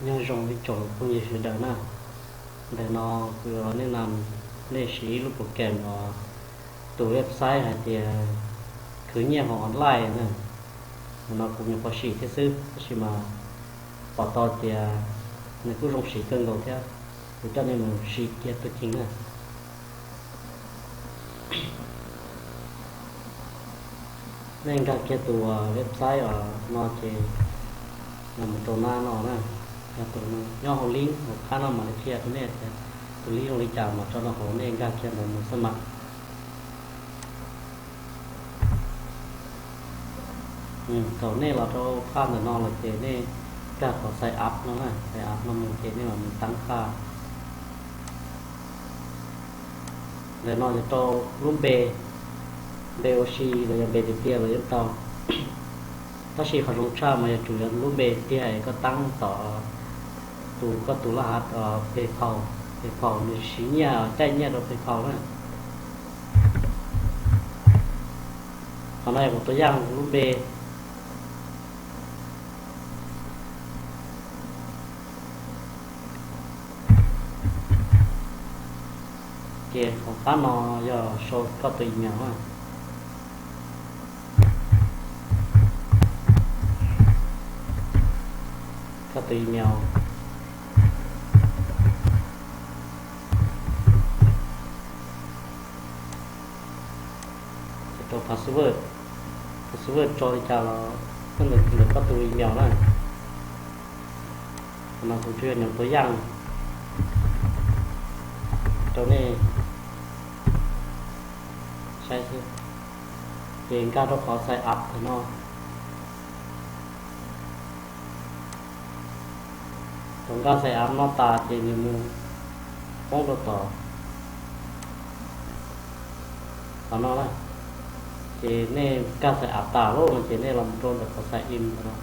Nyob zoo ib tsoom phooj ywg sawv daws na, ntawm no kuv yuav los nej na, nej siv ib lub program uas tus website hais tias khwv nyiaj hauv online na. Ntawm no kuv nyuam qhuav sim thiab xwb tab sis mas pom tau tias nws kuj zoo siv kawg nkaus thiab, kuv coj nej mus sim kiag tuaj ceev na. Nej nkag kiag tus website os no ces los mus rau nab no na, yog tus nyob hauv link hauv qab no mam li qhia rau nej tias tus link zoo li cas mas tso rau hauv, nej nkag kiag ntawd mus xwb mas. Thaum nej los rau phaj ntawm no lawm ces nej nkag qhov sign up no na, sign up no mus ces nej mam mus tab phaj. Ntawm no yog rau lub npe, npe ua si los yog npe tiag tiag los yeej tau, tab sis qhov zoo tshaj mas yog tsum yog lub npe tiag es koj tab tom tus koj tus laj hav PayPal, PayPal nws siv nyiaj caij nyiaj rau PayPal na. Qhov no yog kuv tus yaj lub npe. Ces hauv qab no yog sau koj tus email na, koj tus email. Rau password, password tso li cas los ntawm koj tus email na. Qhov no kuv tsuas yog nyuam tus yaj rau nej saib xwb. Ces nkag rau qhov sign up ntawm no. Thaum nkag sign up no tas ces nws mus poob rau tom qhov no na. Ces nej nkag sign up tas lawm no ces nej los rau ntawm qhov sign in no.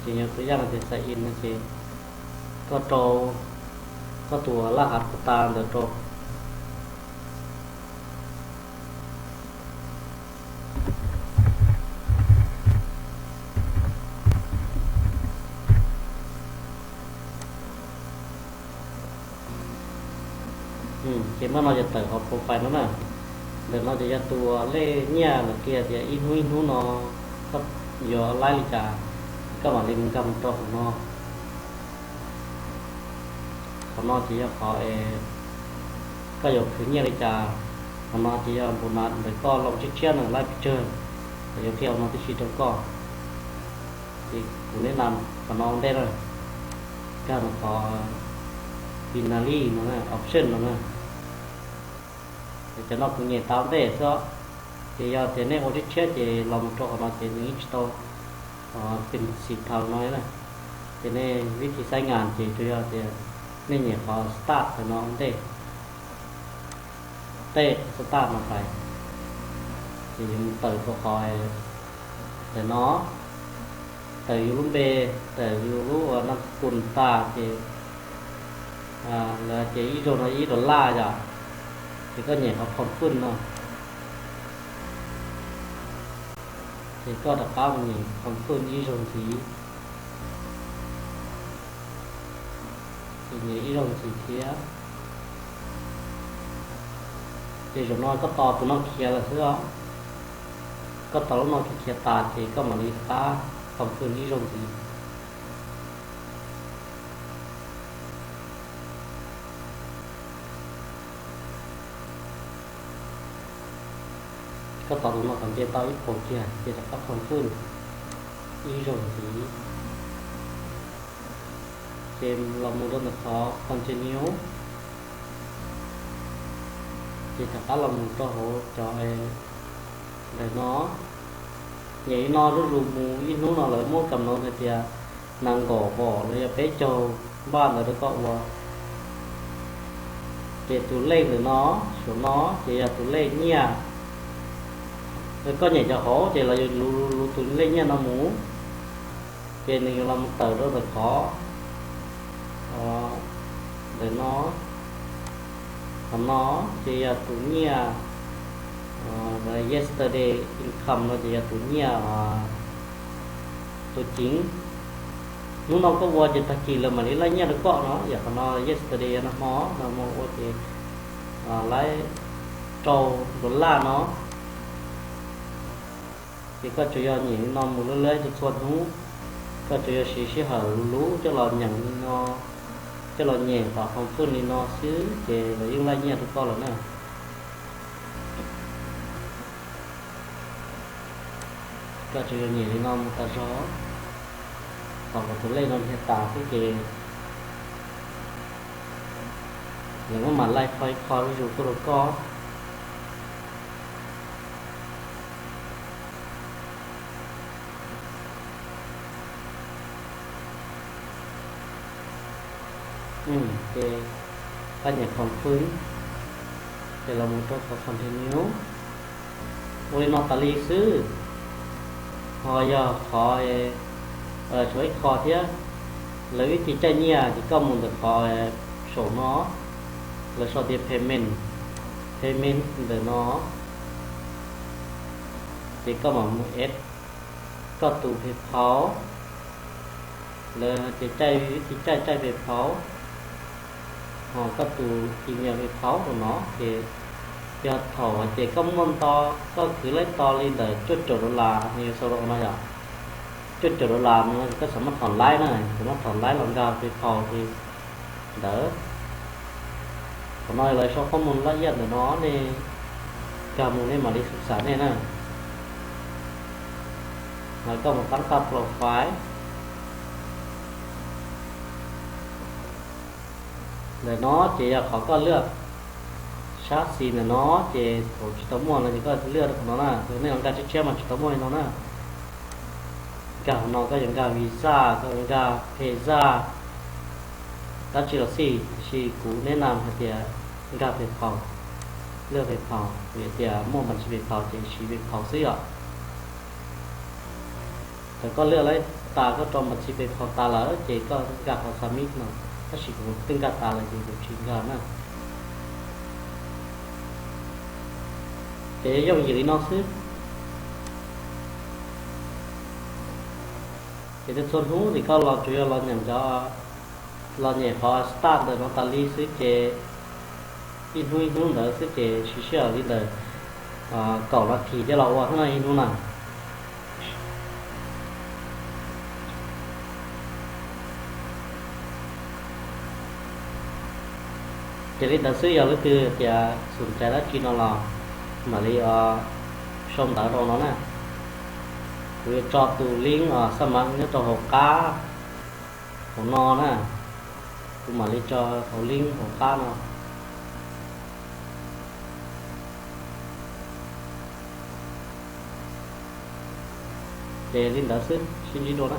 Ces nyuam tus yaj no ces sign in no ces koj rau koj tus laj hav kuv tas ntawd rau. Ces mam no ces tawm qhov profile no na. Ntawm no ces yog tus lej nyiaj lawv qhia tias ib hnub ib hnub no koj yuav laib li cas, koj mam li mus nkag mus rau hauv no. Qhov no ces yog qhov koj yuav khwv nyiaj li cas. Qhov no ces yog npaum no ntawm koj los tshiab tshiab no laib pes tsawg, lawv yuav qhia hauv no tib si rau koj. Ces kuv neb na, qhov no ua ntej na, nkag mus qhov binary no na, option no na. Ces cov no kuv nyem tau ntej xwb, ces yog tias nej ua tshiab tshiab ces los mus rau qhov no ces nws yeej tsis tau pes xim thaum no na. Ces nej vib thi xaiv ngas ces tsuas yog tias nej nyem qhov start ntawm no ua ntej, tej start no pais, ces yuav mus tawm rau qhov ntawm no, tawm yus lub npe, tawm yus lub uas naj kus tas ces lawv ces ib zaug no ib dollar yom, ces koj nyem qhov confirm no, ces koj rov qab mus nyem confirm ib zaug ntxiv. Ces nyem ib zaug ntxiv thiab. Ces zaum no koj tos tus no khiav lawm xwb os. Koj tos lub no khiav khiav tas ces koj mam li rov qab confirm ib zaug ntxiv. Koj tos tus no kom nce tau ib puas kiag ces rov qab confirm ib zaug ntxiv. Ces los mus rau ntawm qhov continue, ces rov qab los mus rau hauv cov ntawm no. Nyem li no zuj zus mus ib hnub no lawv muab kam no hais tias nees nkaum vom los yog peb caug npaj ntawd rau koj ua. Ces tus lej ntawm no, saum no ces yog tus lej nyiaj. Koj nyem cov hauv ces los yuav luv luv tus lej nyiaj no mus, ces nws yuav los mus tawm rau ntawm qhov ntawm no. Qhov no ces yog tus nyiaj Yesterday income no ces yog tus nyiaj, tus ceev. Hnub no koj ua ces tag kis lawv mam li laij nyiaj rau koj no. Yog qhov no yesterday yog nag hmo, nag hmo ua ces laij rau dollar no. Ces koj tsuas yog nyem li no mus lawm txhua hnub. Koj tsuas yog siv sij hawm luv luv coj los nyeem li no, coj los nyem tom khoom fwj li no xwb ces lawv yeej laij nyiaj rau koj lawm na. Koj tsuas yog nyem li no mus tas zog, tos kom tus lej no nrhiav tas xwb ces lawv muab mam laij qhov ib qho zuj zus tuaj rau koj. Ces pab nyem confirm, ces los mus rau qhov continue. Ua li no tas li xwb. Ho yog qhov tshuav ib qho thiab, lawv vib thi caij nyiaj ces koj mus ntawm qhov saum no, lawv sau tias payment, payment ntawm no, ces koj mam mus add koj tus PayPal. Lawv hais tias caij vib thi caij, caij PayPal, ho koj tus email PayPal rau no ces yog thaum ces koj muaj nto, koj khwv laib to li ntawm cuaj caum dollar, nws yuav sau rau qhov no yom. Cuaj caum dollar no koj xam maj thom laib na, xam maj thom laib los nkag PayPal ces ntawd. Qhov no lawv sau qhob mus laj yaj ntawm no, nej nkag mus nej mam li xu xam nej na. Mas koj mus tab qab profile ntawm no ces yog qhov koj lwaj sab xis ntawm no, ces thaum tsis tau muaj no ces koj lwaj rau qhov no na, nej los nkag tshiab tshiab mas tsis tau muaj li no na. Nkag qhov no koj yuav nkag Visa, koj yuav nkag Payza, dab tsi los xij, tiam sis kuv neb na hais tias nkag PayPal, lwaj PayPal, vim tias muaj npa ntsis PayPal ces siv PayPal xwb yom. Thaum koj lwaj laib tas koj rau npa ntsis PayPal tas lawm ces koj nkag qhov submit no, tab sis kuv twb nkag tas lawm ces kuv tsis nkag na. Ces yooj yim li no xwb. Ces txhua hnub ces koj los tsuas yog los nyem cov, los nyem qhov start ntawm no tas li xwb ces ib hnub ib hnub ntawd xwb ces siv sij hawm li ntawm kaum nas this coj los ua xwb na ib hnub na. Ces li ntawd xwb, yog leej twg tias xum cai dab tsi no los mam li sau ntawv rau no na. Kuv yuav tso tus link xab mav nyob rau hauv qab hauv no na. Kuv mam li tso hauv link hauv qab no. Ces li ntawd xwb, sib ntsib dua na.